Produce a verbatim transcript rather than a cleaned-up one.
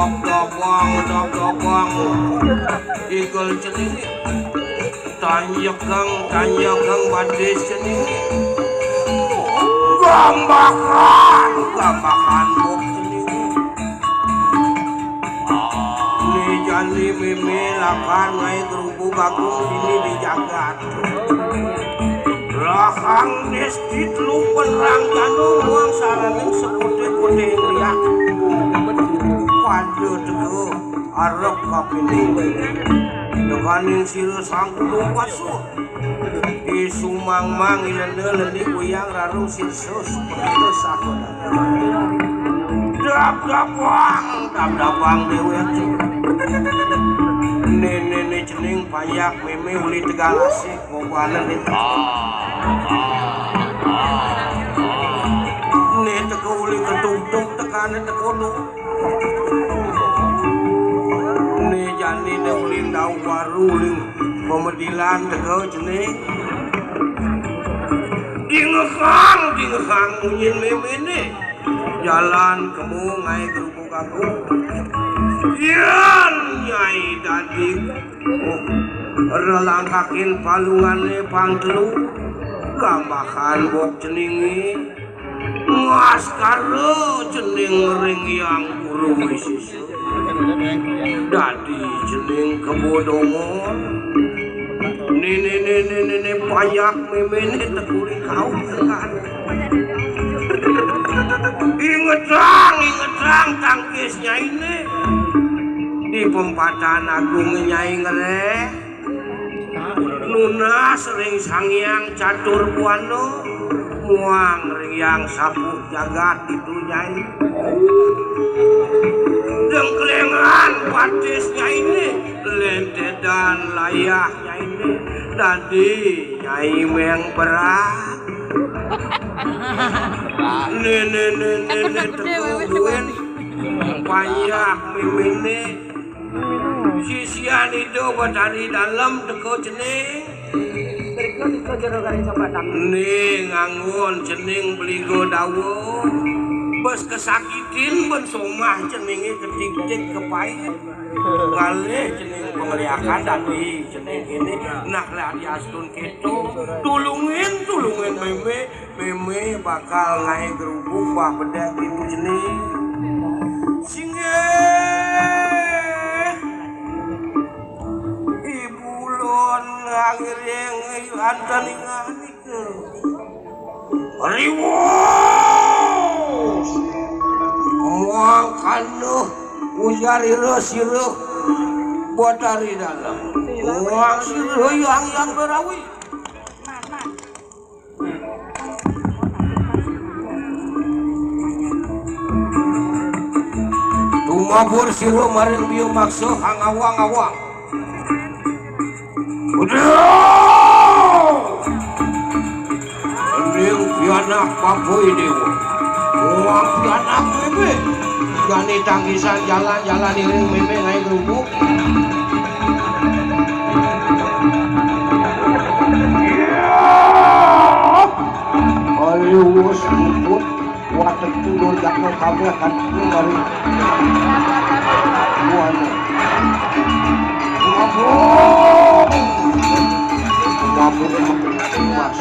Dobong, dob-, dobong. Igel cening. Tanjegang, tanjegang batis cening. Gambakan, gambakan bok cening. Ni jani mimi lakar ngaé gerubug agung sini di jagat. Rahang desti telu penerang janu muang saraning sakoté-koté ngriak. Pada teka arep kapining. Tekaning sira Sang Gunung Pasur. Isumangmang ilenda lendi kuyang raru sirsa seperti sakoda. Dab-dabang, dab-dabang déwék. Néné cening panjak mémé uli tegal asik. Kobanan itu. Né teka uli ketungtung tekané teka nu. Né jani né uli ndau baru uli pemedilan teka cening. Dingehang, dingehang munyin méméné. Jalan kemu ngaé gerubug agung. Yén Nyai dadi relangkakin palungané pang telu, gambakan bok ceningé, ngaskara cening ring Hyang Guru Wisesa. Dadi cening kebodongon. Néné, néné, néné, panjak méméné tekuli kau tekan. Ingetang, ingetang tangkis nyainé. Di pempatan agung nyai ngeréh. Nunas ring Sang Hyang Catur Buana, muang ring Hyang Sapuh Jagat itu nyai. Dengklengan batis nyainé, lentedan layah nyainé, dadi nyai méng berat. Néné, néné, néné, teka duén. Panjak méméné. Sisian Ida Batari Dalem teka cening. Né nganggon cening beliga dawa. Bes kesakitin ben somah ceningé ketik-tik kepaih. Ngalih cening pangeliakan dadi cening ini. Nah, lah diastun kéto. Tulungin, tulungin mémé. Mémé bakal ngaé gerubug bah bedek ibu cening. Singgih. Ibu lon ngiring antaningan nika. Riwus. Muang kanuh ujar ira sira Batari Dalem. Muang sira Hyang Hyang Barawi. Tumabur sira maring biu maksa hang awang-awang. Udah! Ening pianak Papuy Déwa. Wah, pianak bébé. Jani tangkisan jalan-jalan iring mémé ngaé gerubug. Aliwus puput watek tulur jakno kabéh kan mari. Buana. Mabuk. Mabuk. Mas.